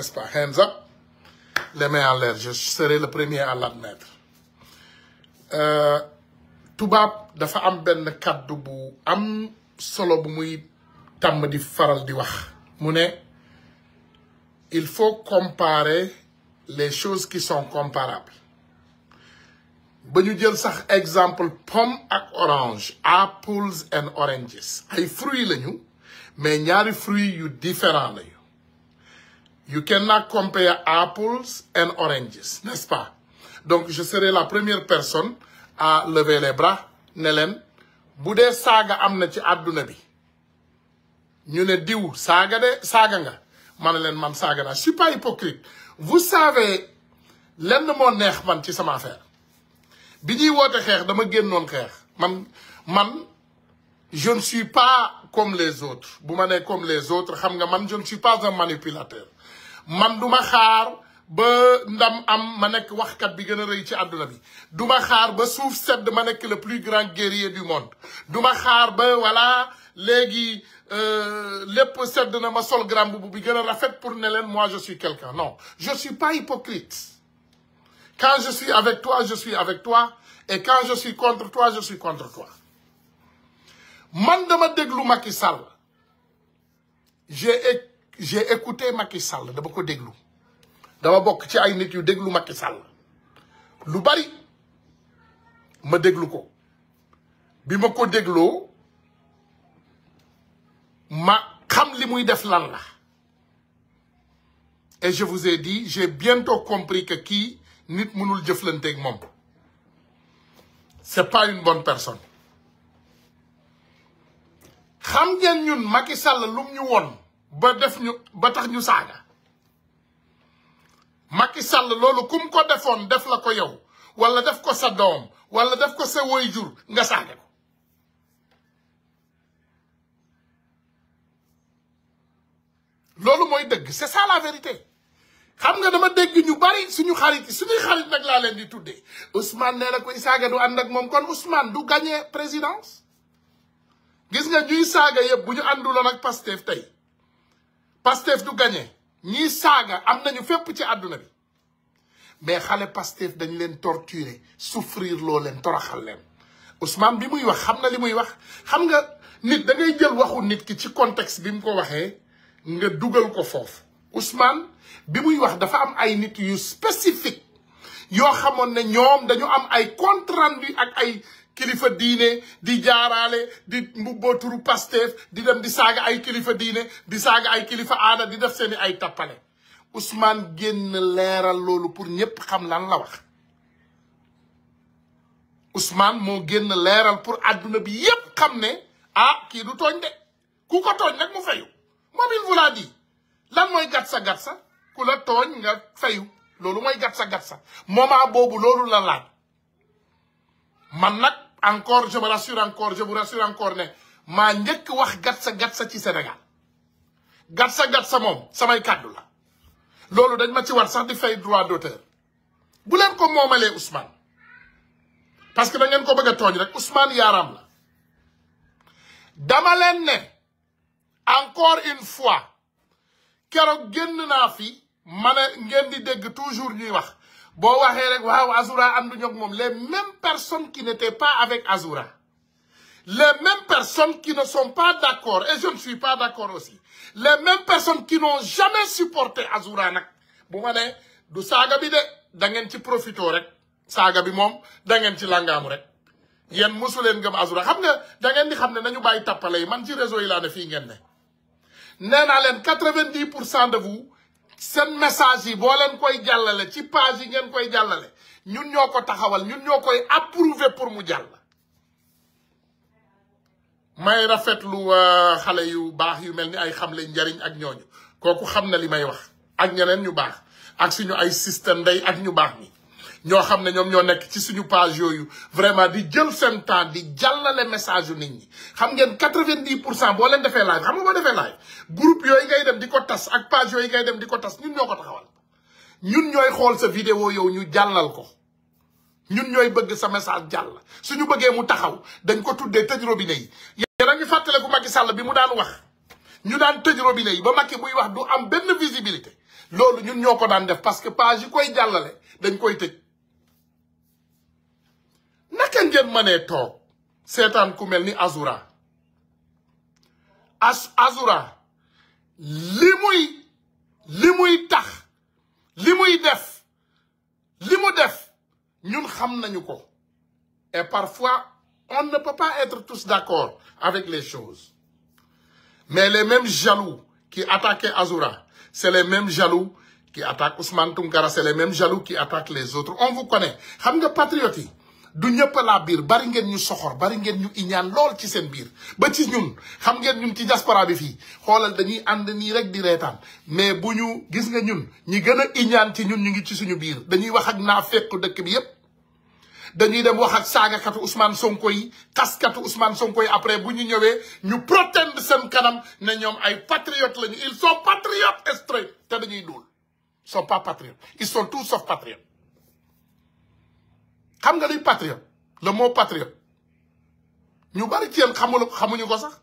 n'est-ce pas? Hands up, les mains en l'air, je serai le premier à l'admettre. Tubaab dafa am benn kàddu bu am solo bu muy tàmm di faral di wax mu ne il faut comparer les choses qui sont comparables. ba ñu jël sax exemple pomme ak orange, apples and oranges, ay fruits lañu mais ñaari fruits yu différents lañu. You cannot compare apples and oranges, n'est-ce pas? Donc je serai la première personne à lever les bras ne leen bu dee saaga am na ci àdduna bi ñu ne diw saaga de saaga nga ma ne leen man saaga naa. Je suis pas hypocrite. Vous savez lenn moo neex man ci sama affaire bi ñuy woote xeex dama génnoon xeex man je ne suis pas comme les autres. bu ma nee comme les autres xam nga man je ne suis pas un manipulateur. man duma xaar ba ndam am ma nekk waxkat bi gën a rëy ci àdduna bi. duma xaar ba suuf sedd ma nekk le plus grand guerrier du monde. duma xaar ba voilà léegi lépp sedd na ma sol grand boubou bi gën a rafet pour ne leen moi je suis quelqu'un. Non, je suis pas hypocrite. Quand je suis avec toi, je suis avec toi. Et quand je suis contre toi, je suis contre toi. Man dama déglu Macky Sall. J'ai écouté Macky Sall dama ko déglu. dama bokk ci ay nit yu déglu Macky Sall. lu bari ma déglu ko. bi ma ko dégloo ma xam li muy def lan la. Et je vous ai dit, j'ai bientôt compris que kii nit mënul jëflanteeg moom. C'est pas une bonne personne. xam ngeen ñun Macky Sall lum ñu won ba def ñu ba tax ñu saaga. Macky Sall loolu kum ko defoon def la ko yow wala def ko sa doom wala def ko sa waajur nga saaga ko. loolu mooy dëgg, c'est ça la vérité. xam nga dama dégg ñu bari suñuy xarit nag laa leen di tuddee. Ousmane nee na koy saaga du ànd ak moom kon Ousmane du gagné présidence. gis nga ñuy saaga yëpp bu ñu ànduloon ak Pastef tey Pastef du gagné. ñiy saaga am nañu fépp ci àdduna bi mais xale Pastef dañ leen torturer souffrir loo leen toroxal leen. Ousmane bi muy wax xam na li muy wax. xam nga nit da ngay jël waxu nit ki ci contexte bi mu ko waxee nga dugal ko foofu. Ousmane bi muy wax dafa am ay nit yu spécifique yoo xamoon ne ñoom dañu am ay compte rendu ak ay kilifa diine di jaaraale di mbubboo turu Pastef di dem di saaga ay kilifa diine di saaga ay kilifa aada di def seeni ay tappale. Ousmane génn leeral loolu pour ñépp xam lan la wax. Ousmane moo génn leeral pour àdduna bi yépp xam ne ah kii du tooñ de ku ko tooñ nag mu fayu. moom il vous l'a dit lan mooy gatsa ku la tooñ nga fayu loolu mooy gatsa moment boobu loolu la laaj. man nag encore je me rassure encore je vous rassure encore ne maa njëkk wax gatsa ci Sénégal. gatsa moom samay kàddu la. loolu dañ ma ci war sax di fay droit d'auteur. bu leen ko moomalee Ousmane parce que da ngeen ko bëgg a tooñ rek Ousmane yaaram la. dama leen ne encore une fois keroog génn naa fi ma ne ngeen di dégg toujours ñuy wax boo waxee rek waaw Azoura ànduñu ak moom. les mêmes personnes qui n'étaient pas avec Azoura, les mêmes personnes qui ne sont pas d'accord et je ne suis pas d'accord aussi, les mêmes personnes qui n'ont jamais supporté Azoura nag bu ma ne du saaga bi de da ngeen ci profito rek. saaga bi moom da ngeen ci langaamu rek. yéen mosu leen gëm Azoura xam nga da ngeen di xam ne nañu bàyyi tappale yi man ci réseau yi laa ne fii ngeen ne. nee naa leen 90% de vous seen message yi boo leen koy jàllale ci page yi ngeen koy jàllale ñun ñoo ko taxawal ñun ñoo koy approuver pour mu jàll. may rafetlu xale yu baax yu mel ni ay xamle njariñ ak ñooñu kooku xam na li may wax ak ñeneen ñu baax ak suñu ay système day ak ñu baax ñi ñoo xam ne ñoom ñoo nekk ci suñu page yooyu vraiment di jël seen temps di jàllale message yu nit ñi. xam ngeen 90% boo leen defee live xam nga boo defee live groupe yooyu ngay dem di ko tas ak page yooyu ngay dem di ko tas ñun ñoo ko taxawal. ñun ñooy xool sa vidéo yow ñu jàllal ko ñun ñooy bëgg sa message jàll suñu bëggee mu taxaw dañ ko tuddee tëj robinet yi. yéen a ngi fàttaliku Macky Sall bi mu daan wax ñu daan tëj robinet yi ba Macky buy wax du am benn visibilité loolu ñun ñoo ko daan def parce que page yi koy jàllale dañ koy tëj naka ngeen mënee toog seetaan ku mel ni Azoura Azoura li muy tax li muy def li mu def ñun xam nañu ko et parfois on ne peut pas être tous d'accord avec les choses mais les mêmes jaloux qui attaquaient Azoura c'est les mêmes jaloux qui attaquent Ousmane Tounkara c'est les mêmes jaloux qui attaquent les autres on vous connaît xam nga patriotes yi du ñëpp laa biir bari ngeen ñu soxor bari ngeen ñu iñaan lool ci seen biir ba ci ñun xam ngeen ñun ci diaspora bi fii xoolal dañuy ànd nii rek di reetaan mais bu ñu gis nga ñun ñi gën a iñaan ci ñun ñu ngi ci suñu biir dañuy wax ak naa fekk dëkk bi yépp dañuy dem wax ak saagakatu Ousmane Sonko yi kaskatu Ousmane Sonko yi après bu ñu ñëwee ñu protège seen kanam ne ñoom ay patriotes lañu ils sont patriotes straight te dañuy duul ils sont pas patriotes ils sont tous sauf patriotes xam nga luy patriote le mot patriote ñu bari ci yéen xamuñu ko sax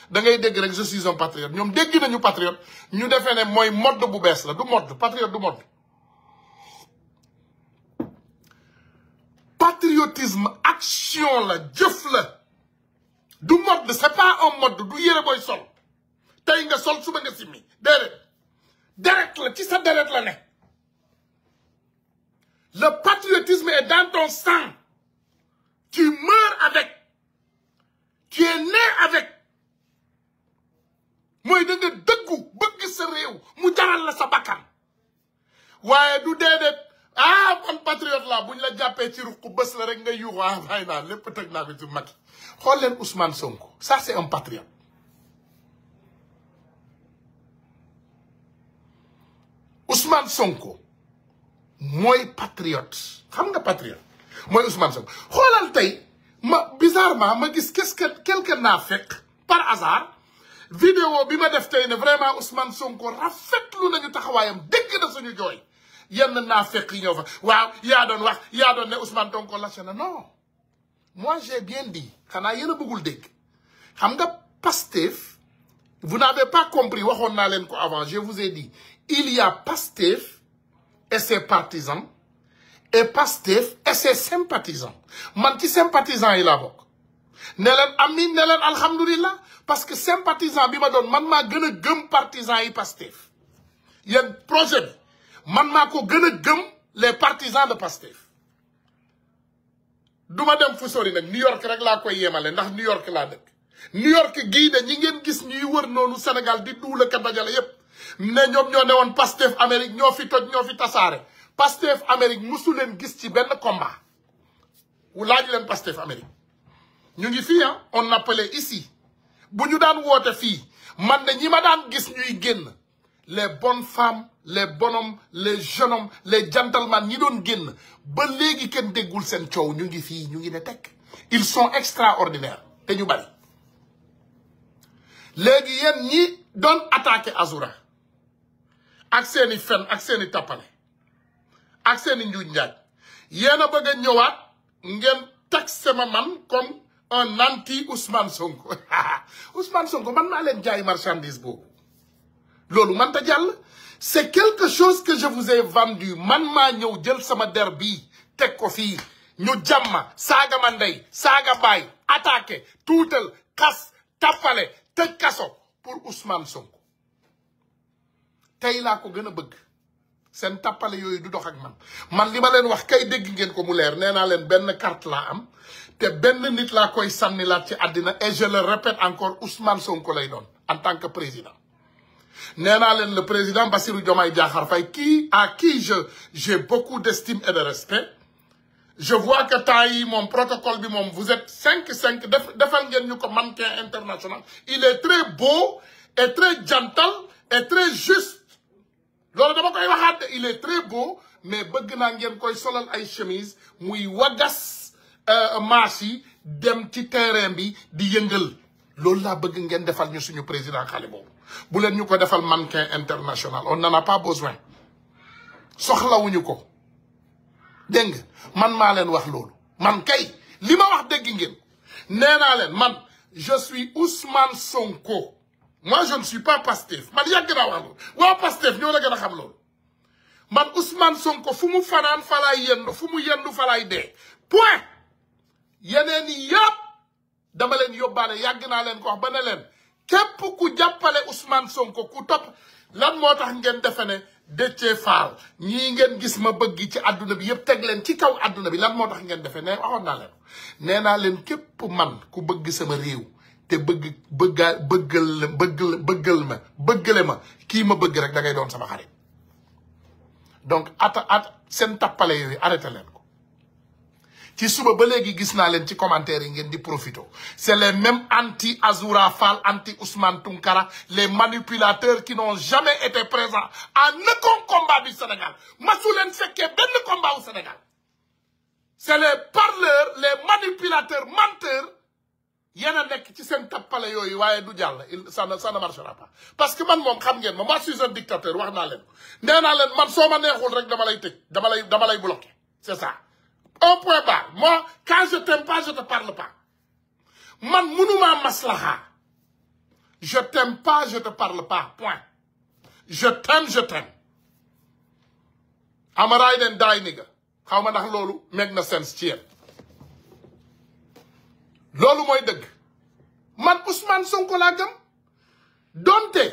da ngay dégg rek je suis un patriote ñoom dégg nañu patriote ñu defee ne mooy mode bu bees la du mode patriote du mode patriotisme action la jëf la du mode c'est pas un mode du yére booy sol tey nga sol suba nga simmi déedéet deret la ci sa deret la ne le patriotisme est dans ton sang. Tu meurs avec. Tu es né avec. Moi, da nga dëggu bëgg sa réew mu jaral la sa bakkan. waaye du déedéet man patriote la buñ la jàppee ci ruq bés la rek nga yuuxu fay naa lépp teg naa ko ci Macky. xool leen Ousmane Sonko ça c'est un patriote. Ousmane Sonko. mooy patriote xam nga patriote mooy Ousmane Sonko xoolal tey bizarrement ma gis quelqu'un naa fekk par hasard vidéo bi ma def tey ne vraiment Ousmane Sonko rafetlu nañu taxawaayam dégg na suñu jooy yenn naa fekk yi ñëw fa waaw yaa doon ne Ousmane Sonko lâché na non moi j'ai bien dit xanaa yéen a bëggul dégg xam nga Pastef vous n'avez pas compris waxoon naa leen ko avant je vous ai dit il y a Pastef et ses partisans, et Pastef et ses sympathisants. Man ci sympathisants yi laa bokk. Ne leen amin ne leen alhamdulillah parce que sympathisant bi ma doon man maa gën a gëm partisans yi Pastef. Yéen projet bi man maa ko gën a gëm les partisans de Pastef. du ma dem fu sori nag New York rek laa koy yemale ndax New York laa dëkk. New York gii de ñi ngeen gis ñuy wër noonu Sénégal di duula ka dajale yépp ne ñoom ñoo ne woon Pastef Amérique ñoo fi toj ñoo fi tasaare Pastef Amérique musu leen gis ci benn combat wu laaj leen Pastef Amérique ñu ngi fii on appelait ici bu ñu daan woote fii man de ñi ma daan gis ñuy génn les bonnes femmes les bonhommes les jeunes hommes les gentlemen ñi doon génn ba léegi kenn déggul seen coow ñu ngi fii ñu ngi ne tekk ils sont extraordinaires te ñu bari léegi yéen ñi doon attaqué Azoura ak seeni fen ak seeni tappale ak seeni njuuj njaaj yéen a bëgg a ñëwaat ngeen taxe ma man comme un anti Ousmane Sonko Ousmane Sonko man maa leen jaay marchandise boobu loolu man ta jàll c'est quelque chose que je vous ai vendu man maa ñëw jël sama der bii teg ko fii ñu jàmma saaga ma ndey saaga baay attaqué tuutal xas tappale tëj kaso pour Ousmane Sonko tey laa ko gën a bëgg seen tappale yooyu du dox ak man li ma leen wax kay dégg ngeen ko mu leer nee naa leen benn carte laa am te benn nit laa koy sànni laat ci àddina et je le répète encore Ousmane Sonko lay doon en tant que président nee naa leen le président Bassirou Diomaye Diakhar Faye à qui j'ai beaucoup d'estime et de respect je vois que temps yi moom protocole bi moom vous êtes 5-5 defal ngeen ñu ko mannequin international il est très beau et très gentle et très juste loolu dama koy waxaat de il est très beau mais bëgg naa ngeen koy solal ay chemise muy wagas marche yi dem ci terrain bi di yëngal loolu laa bëgg ngeen defal ñu suñu président xale boobu bu leen ñu ko defal mannequin international on n'en a pas besoin soxlawuñu ko dégg nga man maa leen wax loolu man kay li ma wax dégg ngeen nee naa leen man je suis Ousmane Sonko moi je ne suis pas Pastef man yàgg naa wax loolu waa Pastef ñoo la gën a xam loolu man Ousmane Sonko fu mu fanaan falay yendu fu mu yendu falay dee point yeneen yëpp dama leen yóbbaale yàgg naa leen ko wax ba ne leen képp ku jàppale Ousmane Sonko ku topp lan moo tax ngeen defe ne Déthié Fall ñii ngeen gis ma bëgg ci àdduna bi yëpp teg leen ci kaw àdduna bi lan moo tax ngeen defe ne waxoon naa leen nee naa leen képp man ku bëgg sama réew te bëggale ma kii ma bëgg rek da ngay doon sama xarit donc seen tappale yooyu arrêté leen ko ci suba ba léegi gis naa leen ci commentaire yi ngeen di profito c'est les mêmes anti Azoura Fall anti Ousmane Tounkara les manipulateurs qui n'ont jamais été présents à aucun combat du Sénégal masu leen fekkee benn combat au Sénégal c'est les parleurs les manipulateurs menteurs yéen a nekk ci seen tappale yooyu waaye du jàll ça ne marchera pas parce que man moom xam ngeen ma moi je suis un dictateur wax naa leen nee naa leen man soo ma neexul rek dama lay tëj dama lay bloqué c'est ça un point barre moi quand je t'aime pas je te parle pas man munuma maslaha je t'aime pas je te parle pas point je t'aime amaraay den daay ni nga xaw ma ndax loolu make na sense ci yéen loolu mooy dëgg man Ousmane Sonko laa gëm donte